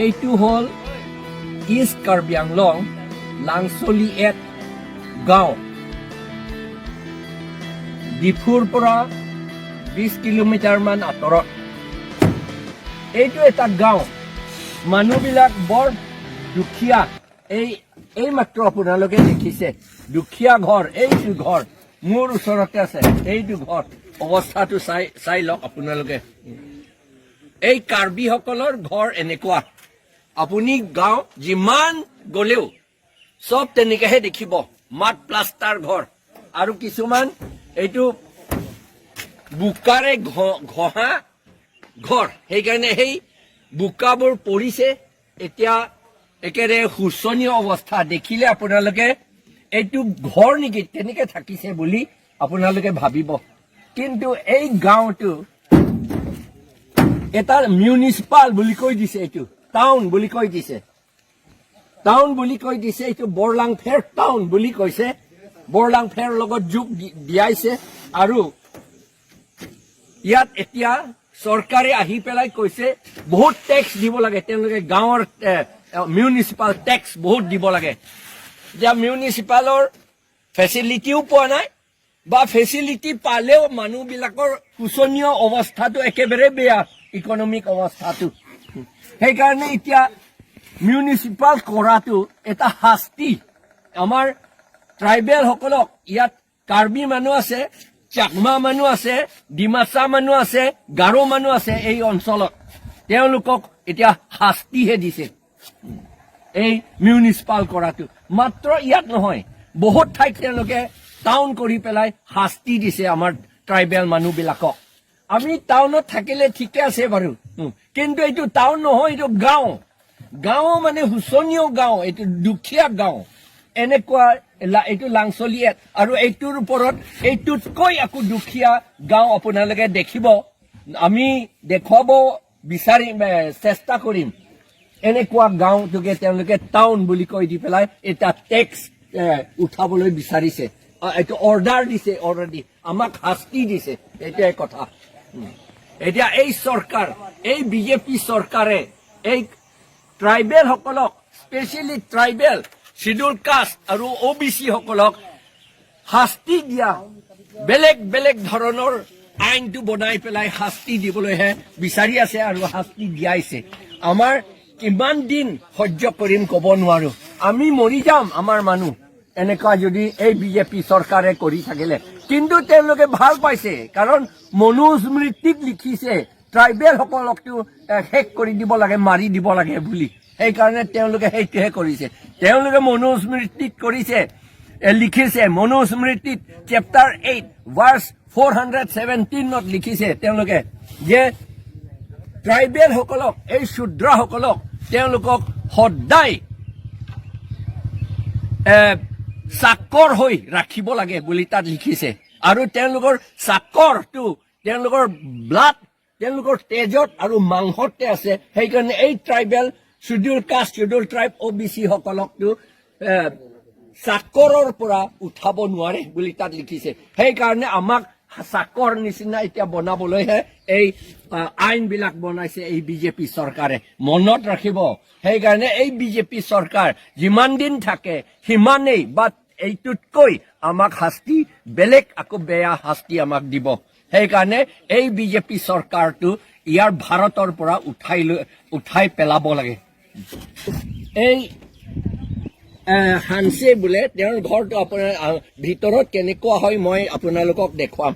এইটো হ'ল east Karbi Anglong, লাংচলি at গাঁও। ডিফুৰ পৰা 20 কিলোমিটাৰমান আঁতৰত এইটো এটা গাঁও। মানুহবিলাক বৰ দুখীয়া। এই মাত্ৰ আপোনালোকে দেখিছে দুখীয়া ঘৰ। এইটো ঘৰ মোৰ ওচৰতে আছে। এইটো ঘৰ অৱস্থাটো চাই চাই লওক আপোনালোকে। এই কাৰ্বিসকলৰ ঘৰ এনেকুৱা। আপুনি গাঁও যিমান গলেও চব তেনেকেহে দেখিব, মাড প্লাষ্টাৰ ঘৰ আৰু কিছুমান এইটো বোকাৰে ঘঁহা ঘৰ। সেইকাৰণে সেই বোকাবোৰ পৰিছে। এতিয়া একেবাৰে শোচনীয় অৱস্থা। দেখিলে আপোনালোকে এইটো ঘৰ নেকি, তেনেকে থাকিছে বুলি আপোনালোকে ভাবিব। কিন্তু এই গাঁওটো এটা মিউনিচিপাল বুলি কৈ দিছে, এইটো টাউন বুলি কৈ দিছে, টাউন বুলি কৈ দিছে। এইটো বৰলাংফেৰ টাউন বুলি কৈছে। বৰলাংফেৰ লগত যোগ দিয়াইছে। আৰু ইয়াত এতিয়া চৰকাৰে আহি পেলাই কৈছে বহুত টেক্স দিব লাগে তেওঁলোকে। গাঁৱৰ মিউনিচিপাল টেক্স বহুত দিব লাগে। এতিয়া মিউনিচিপালৰ ফেচিলিটিও পোৱা নাই বা ফেচিলিটি পালেও মানুহবিলাকৰ শোচনীয় অৱস্থাটো একেবাৰে বেয়া, ইকনমিক অৱস্থাটো। সেইকাৰণে এতিয়া মিউনিচিপাল কৰাটো এটা শাস্তি আমাৰ ট্ৰাইবেলসকলক। ইয়াত কাৰ্বি মানুহ আছে, চাকমা মানুহ আছে, ডিমাচা মানুহ আছে, গাৰো মানুহ আছে এই অঞ্চলত। তেওঁলোকক এতিয়া শাস্তিহে দিছে এই মিউনিচিপাল কৰাটো। মাত্ৰ ইয়াত নহয়, বহুত ঠাইত তেওঁলোকে টাউন কৰি পেলাই শাস্তি দিছে আমাৰ ট্ৰাইবেল মানুহবিলাকক। আমি টাউনত থাকিলে ঠিকে আছে বাৰু, কিন্তু এইটো টাউন নহয়, এইটো গাঁও। গাঁও মানে শোচনীয় গাঁও, এইটো দুখীয়া গাঁও এনেকুৱা। এইটো লাংচলিয়াত আৰু এইটোৰ ওপৰত এইটোতকৈ আকৌ দুখীয়া গাঁও আপোনালোকে দেখিব। আমি দেখুৱাব বিচাৰিম, চেষ্টা কৰিম। এনেকুৱা গাঁওটোকে তেওঁলোকে টাউন বুলি কৈ দি পেলাই এটা টেক্স উঠাবলৈ বিচাৰিছে। এইটো অৰ্ডাৰ দিছে, অৰ্ডাৰ দি আমাক শাস্তি দিছে, এইটোৱে কথা। এতিয়া এই চৰকাৰ, এই বিজেপি চৰকাৰে এই ট্ৰাইবেলসকলক, স্পেচিয়েলি ট্ৰাইবেল, চিডিউল কাষ্ট আৰু অ' বি চি সকলক শাস্তি দিয়া বেলেগ বেলেগ ধৰণৰ আইনটো বনাই পেলাই শাস্তি দিবলৈহে বিচাৰি আছে আৰু শাস্তি দিয়াইছে। আমাৰ কিমান দিন সহ্য কৰিম ক'ব নোৱাৰো। আমি মৰি যাম আমাৰ মানুহ, এনেকুৱা যদি এই বিজেপি চৰকাৰে কৰি থাকিলে। কিন্তু তেওঁলোকে ভাল পাইছে, কাৰণ মনুস্মৃতিত লিখিছে ট্ৰাইবেলসকলকতো শেষ কৰি দিব লাগে, মাৰি দিব লাগে বুলি। সেইকাৰণে তেওঁলোকে সেইটোহে কৰিছে। তেওঁলোকে মনুস্মৃতিত কৰিছে, লিখিছে। মনুস্মৃতিত চেপ্টাৰ 8 ভাৰ্চ 417ত লিখিছে তেওঁলোকে যে ট্ৰাইবেলসকলক, এই শূদ্ৰসকলক তেওঁলোকক সদায় চাকৰ হৈ ৰাখিব লাগে বুলি তাত লিখিছে। আৰু তেওঁলোকৰ চাকৰটো তেওঁলোকৰ ব্লাড, তেওঁলোকৰ তেজত আৰু মাংসতে আছে। সেইকাৰণে এই tribal, schedule caste, schedule tribe, OBC সকলকতো চাকৰৰ পৰা উঠাব নোৱাৰে বুলি তাত লিখিছে। সেইকাৰণে আমাক চাকৰ নিচিনা এতিয়া বনাবলৈহে এই আইনবিলাক বনাইছে এই বিজেপি চৰকাৰে। মনত ৰাখিব, সেইকাৰণে এই বিজেপি চৰকাৰ যিমান দিন থাকে সিমানেই বা এইটোতকৈ আমাক শাস্তি, বেলেগ আকৌ বেয়া শাস্তি আমাক দিব। সেইকাৰণে এই বিজেপি চৰকাৰটো ইয়াৰ ভাৰতৰ পৰা উঠাই পেলাব লাগে। এই হানছে বোলে তেওঁৰ ঘৰটো আপোনাৰ ভিতৰত কেনেকুৱা হয় মই আপোনালোকক দেখুৱাম।